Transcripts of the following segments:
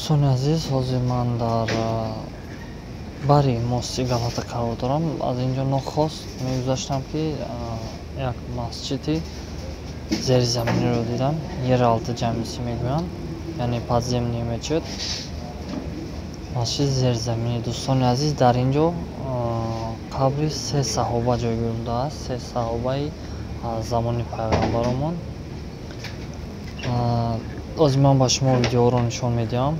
Дӯстони азиз, ҳозир ман дар бари мости Галата қарор дорам. Аз ин ҷо нохост мегузаштам, ки як масҷиди зеризаминиро дидам. Yeraltı camisi мегӯянд, яъне подземный мечет. Масҷиди зеризаминӣ. Дӯстони азиз, дар ин ҷо қабри се саҳоба ҷойгир будааст. Се саҳобаи замони пайғамбаромон. Ҳозир ман ба шумо видеоро нишон медиҳам.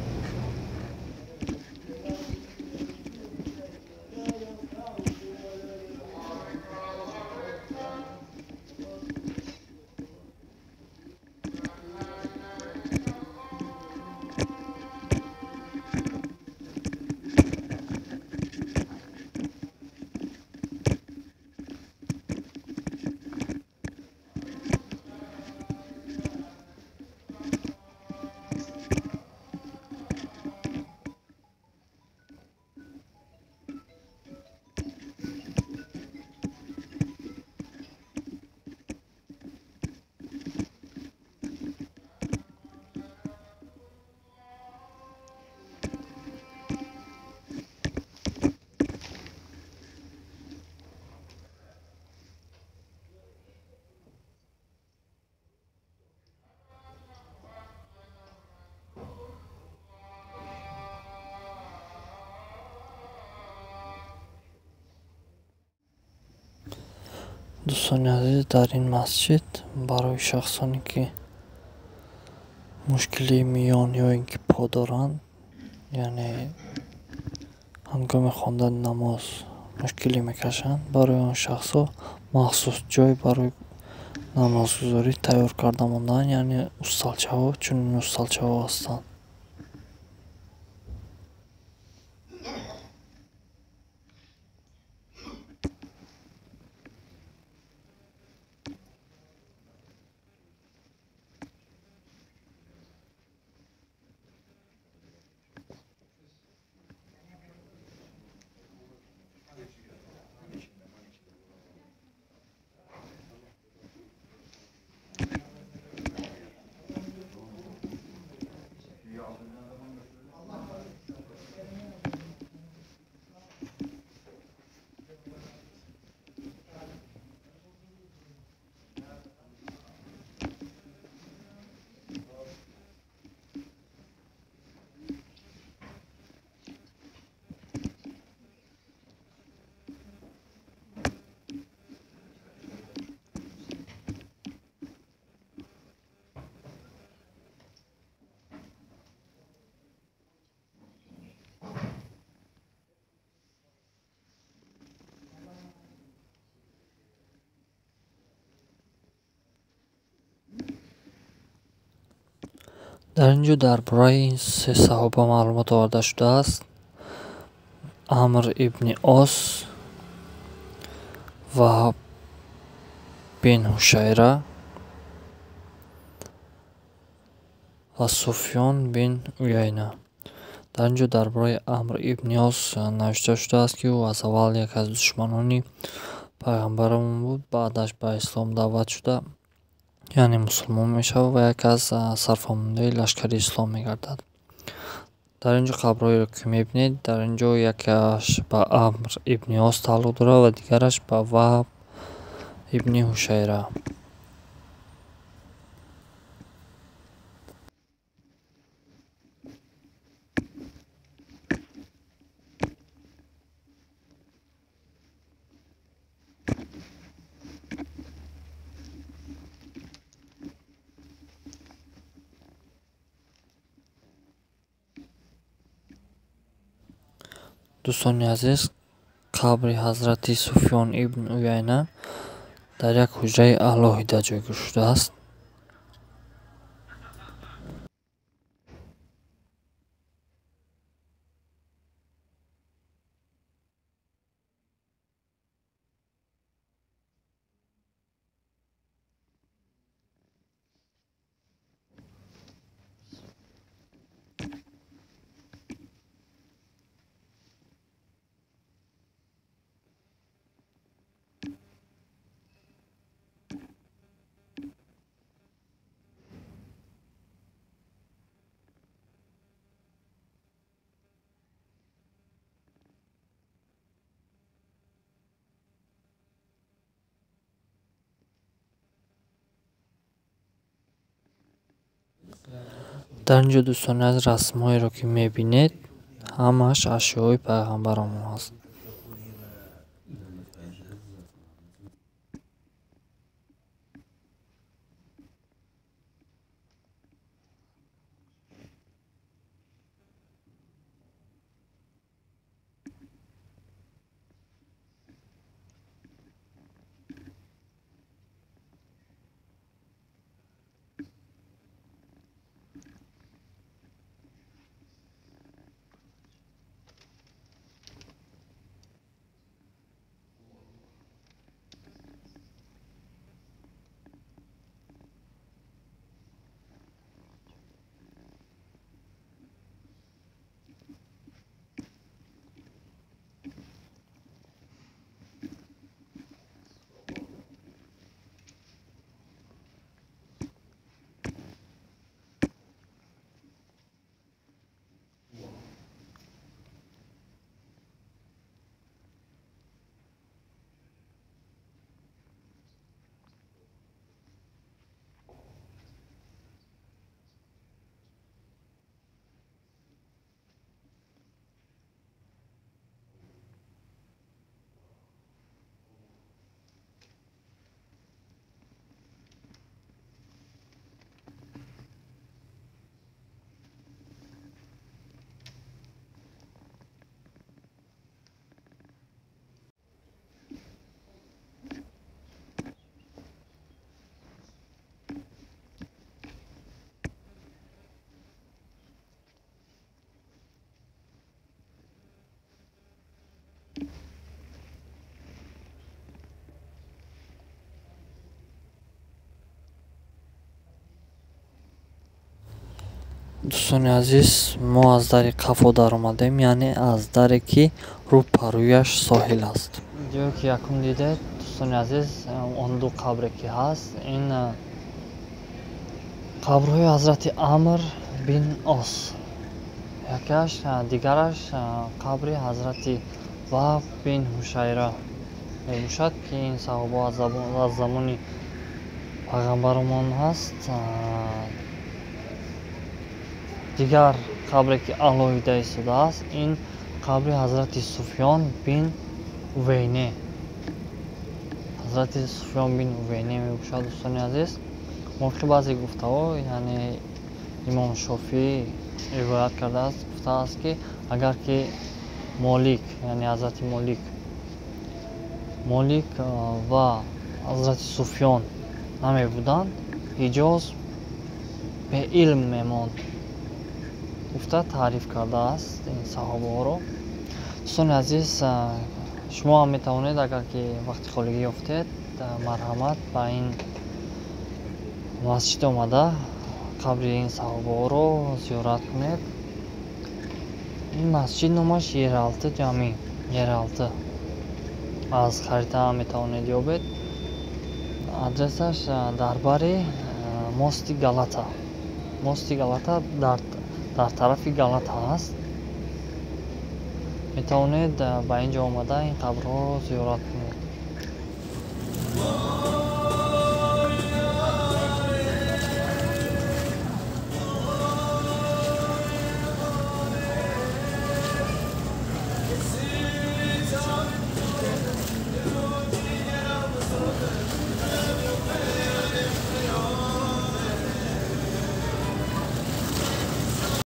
Дӯстони азиз, дар ин масҷид барои шахсоне, ки мушкилии миён ё ин ки по доранд, яъне ҳангоми хондани намоз мушкилӣ мекашанд, барои он шахсҳо махсус ҷой барои намозгузорӣ тайёр карда мондаанд, яъне усталчаҳо, чунин усталчаҳо ҳастанд. Дар ин ҷо дар бораи ин се саҳоба маълумот оварда шудааст. Амр ибни Ос, Ваҳб бин Ҳушайра ва Суфён бин Уяйна. Дар ин ҷо дар бораи Амр ибни Ос навишта шудааст, ки ӯ аз аввал яке аз душманони пайғамбарамон буд, баъдаш ба ислом даъват шуда, яъне мусулмон мешавад ва яке аз сарфармондаи лашкари ислом мегардад. Дар ин ҷо қабрҳоеро ки мебинед, дар ин ҷо якеаш ба Амр ибни Ос тааллуқ дорад ва дигараш ба Ваҳб ибни Ҳушайра. Дӯстони азиз, қабри ҳазрати Суфён ибн Уяйна дар як ҳуҷраи алоҳида ҷойгир шудааст. Дар ин ҷо, дӯстони азиз, расмҳоеро ки мебинед, ҳамааш ашёи пайғамбарамон аст. Дӯстони азиз, мо аз дари қафо даромадем, яъне аз даре, ки рӯпарӯяш соҳил аст. Ҷое ки якум дидед, дӯстони азиз, он ду қабре ки ҳаст, ин қабрҳои ҳазрати Амр бин Ос. Якеаш, дигараш қабри ҳазрати Ваҳб бин Ҳушайра мебошад, ки ин саҳобаҳо аз замони пайғамбарамон ҳаст. Дигар қабре ки алоҳида истодааст, ин қабри ҳазрати Суфён бин Увейне. Ҳазрати Суфён бин Увейне мебошад, дӯстони азиз. Мувофиқи баъзе гуфтаҳо, яъне имом Шофиӣ ривоят кардааст, гуфтааст, ки агар ки Молик, яъне ҳазрати Молик ва ҳазрати Суфён намебуданд, Ҳиҷоз беилм мемонд, гуфта таъриф кардааст ин саҳобаҳоро. Дӯстони азиз, шумо ҳам метавонед, агар ки вақти холигӣ ёфтед, марҳамат, ба ин масҷид омада қабри ин саҳобаҳоро зиёрат кунед. Ин масҷид номаш Ералты ҷамӣ, Ералты. Аз харита ҳам метавонед ёбед. Адресаш дар бари мости Галата. Мости Галата дар тарафи Галата аст. Метавонед ба ин ҷо омада ин қабрҳоро зиёрат кунед.